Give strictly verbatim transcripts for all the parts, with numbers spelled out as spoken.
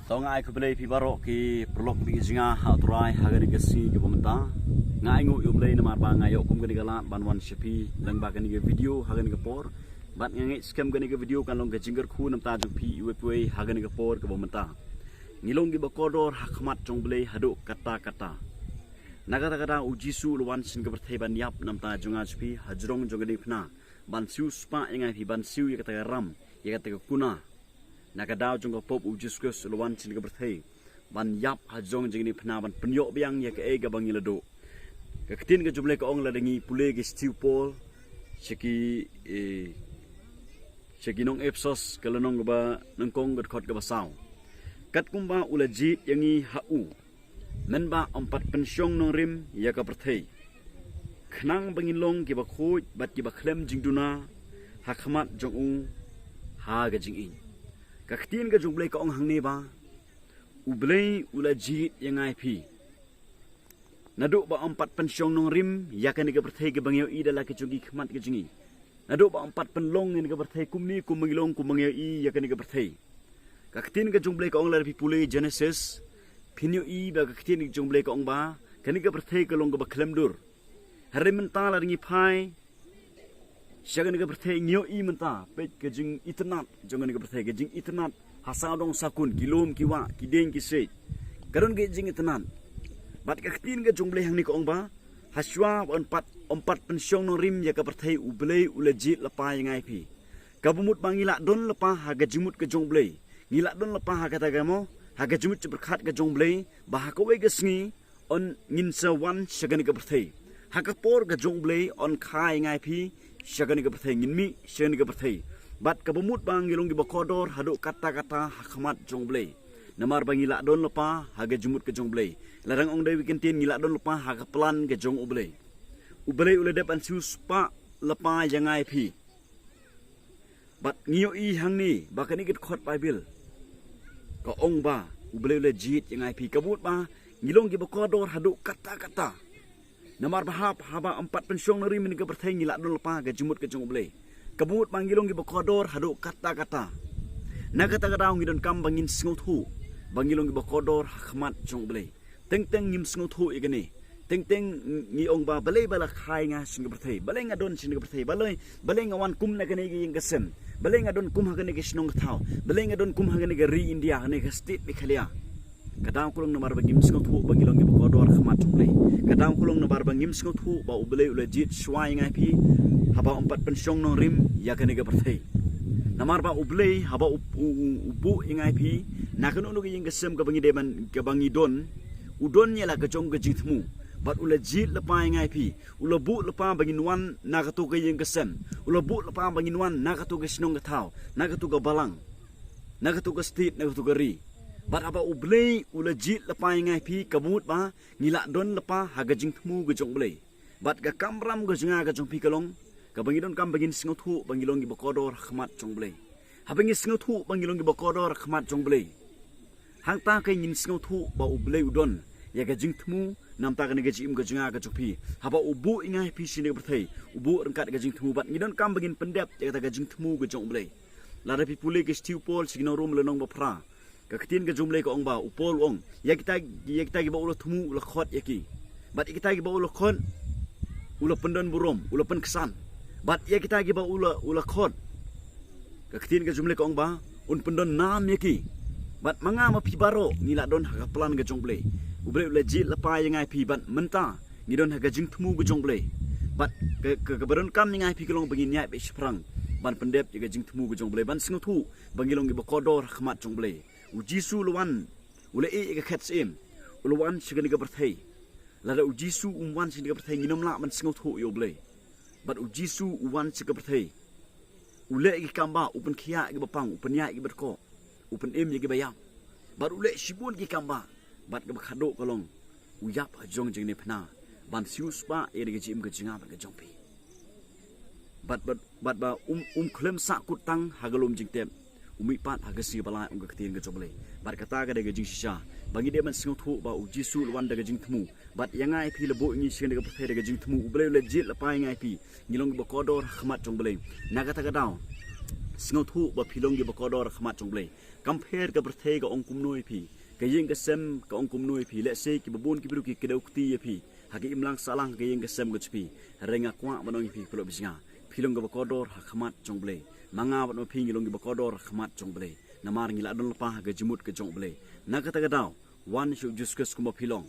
To nga ai khublei phi baroh ki paralok bad ki jingïa ha U Trai ha kane ka sngi kaba mynta. Nga ainguh ïa U Blei namar ba nga ïoh kum kane ka lad ban wan sha phi lyngba kane ka video ha kane ka por. Bad nga ngeit skhem kane ka video kan long ka jingkyrkhu namar jong phi iwei pa iwei ha kane ka por kaba mynta. Ngi long kiba kordor ha khmat jong U Blei haduh katta katta. Na kata ka daw U Jisu u la wan sha kane ka pyrthei ban ïap namar jong nga jong phi hajrong jong kane ka phna, ban siew spah ïa nga ïa phi, ban siew ïa kata ka ram, ïa kata ka kuna. Na ka daw jong ka pop U Jisu Khrist u la wan sha kane ka pyrthei ban ïap hajrong jong kane ka phna, ban pynïoh biang ïa kaei kaba ngi la duh. Ka ktien ka jong U Blei ka ong, lada ngi pule ki shithi u Paul sha ki, eh, sha ki nong Ephesos, ka lynnong kaba nyngkong, ka dkhot kaba saw: Katkumba u la jied ïa ngi ha u, mynba ym pat pynshong nongrim ïa ka pyrthei, khnang ba ngin long kiba khuid bad kiba khlem jingduna ha khmat jong u ha ka jingïeit. Ka ktien ka jong U Blei ka ong hangne ba U Blei u la jied ïa nga ïa phi, naduh ba ym pat pynshong nongrim ïa kane ka pyrthei kaba ngi ïohi da la ki jong ki khmat ki jong ngi. Naduh ba ym pat pynlong ïa kane ka pyrthei kumne kumba ngi long, kumba ngi ïohi ïa kane ka pyrthei. Ka ktien ka jong U Blei ka ong, lada phi pule Genesis, phin ïohi ba ka ktien ka jong U Blei ka ong ba kane ka pyrthei ka long kaba khlem dur. Hynrei mynta lada ngi phai sha kane ka pyrthei, ngi ïohi mynta, peit ka jingitynnad jong kane ka pyrthei, ka jingitynnad ha sawdong sawkun, ki lum ki wah, ki dieng ki siej. Ka don ka jingitynnad. Bad ka ktien ka jong U Blei hangne ka ong ba hashwa ba ym pat, ym pat pynshong nongrim ïa ka pyrthei, U Blei u la jied lypa ïa nga ïa phi. Kaba mut ba ngi la don lypa ha ka jingmut ka jong U Blei. Ngi la don lypa ha kata ka mo, ha ka jingmut jingpyrkhat ka jong U Blei, ba ha kawei ka sngi un, ngin sa wan sha kane ka pyrthei. Ha ka por ka jong U Blei un kha ïa nga ïa phi sha kane ka pyrthei, ngin mih sha kane ka pyrthei. Bad kaba mut ba ngi long kiba kordor haduh katta katta ha khmat jong U Blei. Namar ba ngi la don lypa ha ka jingmut ka jong U Blei. La dang ong da kawei ka ktien, ngi la don lypa ha ka plan ka jong U Blei. U Blei u la dep ban siew spah lypa ïa nga ïa phi. Bad ngi ïohi hangne ba kane ka dkhot Baibl ka ong ba U Blei u la jied ïa nga ïa phi, kaba mut ba ngi long kiba kordor haduh katta katta. Namar ba hap, haba ym pat pynshong nongrim ïa kane ka pyrthei, ngi la don lypa ha ka jingmut ka jong U Blei. Kaba mut ba ngi long kiba kordor haduh katta katta. Na kata ka daw ngi donkam ba ngin sngewthuh ba ngi long kiba kordor ha khmat jong U Blei. Teng teng ngim sngewthuh ïa kane. Teng teng ngi ong ba balei ba la kha ïa nga sha kane ka pyrthei, balei nga don sha kane ka pyrthei, balei, balei nga wan kum na kane ka ïing ka sem, balei nga don kum ha kane ka shnong ka thaw, balei nga don kum ha kane ka ri India, ha kane ka state Meghalaya. Ka daw ka long namar ba ngim sngewthuh ba ngi long kiba kordor ha khmat jong U Blei. Ka daw ka long namar ba ngim sngewthuh ba U Blei u la jied shwa ïa nga ïa phi, haba ym pat pynshong nongrim ïa kane ka pyrthei. Namar ba U Blei haba u, u, u, u buh ïa nga ïa phi, na kano kano ka ïing ka sem kaba ngi dei ban, kaba ngi don, u don ïa la ka jong ka jingthmu. Bad u la jied lypa ïa nga ïa phi, u la buh lypa ba ngin wan na kato ka ïing ka sem, u la buh lypa ba ngin wan na kato ka shnong ka thaw, na kato ka balang, na kato ka state, na kato ka ri. Bad haba U Blei u la jied lypa ïa nga ïa phi, kaba mut ba ngi la don lypa ha ka jingthmu ka jong U Blei. Bad ka kamram ka jong nga ka jong phi ka long, kaba ngi donkam ba ngin sngewthuh ba ngi long kiba kordor ha khmat jong U Blei. Haba ngi sngewthuh ba ngi long kiba kordor ha khmat jong U Blei, hangta ka ngin sngewthuh ba U Blei u don ïa ka jingthmu namar kane ka jingim ka jong nga ka jong phi. Haba u buh ïa nga ïa phi sha kane ka pyrthei, u buh ryngkat ka jingthmu, bad ngi donkam ba ngin pyndep ïa kata ka jingthmu ka jong U Blei. Lada phi pule ka shithi u Paul sha ki nong Rom, lynnong ba phra, ka ktien ka jong U Blei ka ong ba u Paul u ong, ïa kita, ïa kita kiba u la thmu u la khot ïa ki. Bad ïa kita kiba u la khot u la pyndon burom, u la pynksan. Bad ïa kita kiba u la, u la khot, ka ktien ka jong U Blei ka ong ba un pyndon nam ïa ki. Bad ma nga ma phi baroh ngi la don ha ka plan ka jong U Blei. U Blei u la jied lypa ïa nga ïa phi, bad mynta ngi don ha ka jingthmu ka jong U Blei. Bad ka, ka, kaba donkam ïa nga ïa phi ka long ba ngin ïaid beit shaphrang ban pyndep ïa ka jingthmu ka jong U Blei, ban sngewthuh ba ngi long kiba kordor ha khmat jong U Blei. U Jisu u la wan, u la ïeh ïa ka khet syiem, u la wan sha kane ka pyrthei. Lada u Jisu um wan sha kane ka pyrthei, ngin ym lah ban sngewthuh ïa U Blei. Bad u Jisu u wan sha ka pyrthei, u leh ïa ki kam bah, u pynkhiah ïa kiba pang, u pynïaid ïa kiba dkoh, u pynim ïa kiba ïap. Bad u leh shibun ki kam bah. Bad kaba khadduh ka long, u ïap hajrong jong kane ka phna ban siew spah ïa ka jingim ka jong nga bad ka jong phi. Bad, bad, bad ba um, um khlem sahkut tang ha ka lum jingtep, u mihpat ha ka sngi ba lai, ong ka ktien ka jong U Blei. Bad kata ka dei ka jingshisha ba ngi dei ban sngewthuh ba u Jisu u la wan da ka jingthmu. Bad ïa nga ïa phi la buh ïa ngi sha kane ka pyrthei da ka jingthmu. U Blei u la jied lypa ïa nga ïa phi, ngi long kiba kordor ha khmat jong U Blei. Na kata ka daw Sngewthuh ba phi long kiba kordor ha khmat jong U Blei. Kam pher ka pyrthei ka ong kumno ïa phi, ka ïing ka sem ka ong kumno ïa phi, lehse kiba bun ki briew ki kdew kti ïa phi ha ka imlang sahlang, ha ka ïing ka sem ka jong phi. Hynrei nga kwah ban ong ïa phi, paralok ba jong nga, phi long kiba kordor ha khmat jong U Blei. Ma nga bad ma phi ngi long kiba kordor ha khmat jong U Blei, namar ngi la don lypa ha ka jingmut ka jong U Blei. Na kata ka daw, wan sha U Jisu Khrist kumba phi long,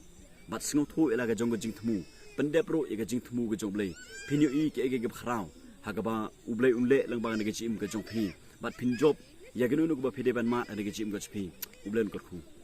bad sngewthuh ïa la ka jong ka jingthmu. Pyndep ruh ïa ka jingthmu ka jong U Blei. Phin ïohi kaei kaei kaba khraw ha kaba U Blei un leh lyngba kane ka jingim ka jong phi, bad phin jop ïa kano kano kaba phi dei ban mad ha kane ka jingim ka jong phi. U Blei un kyrkhu.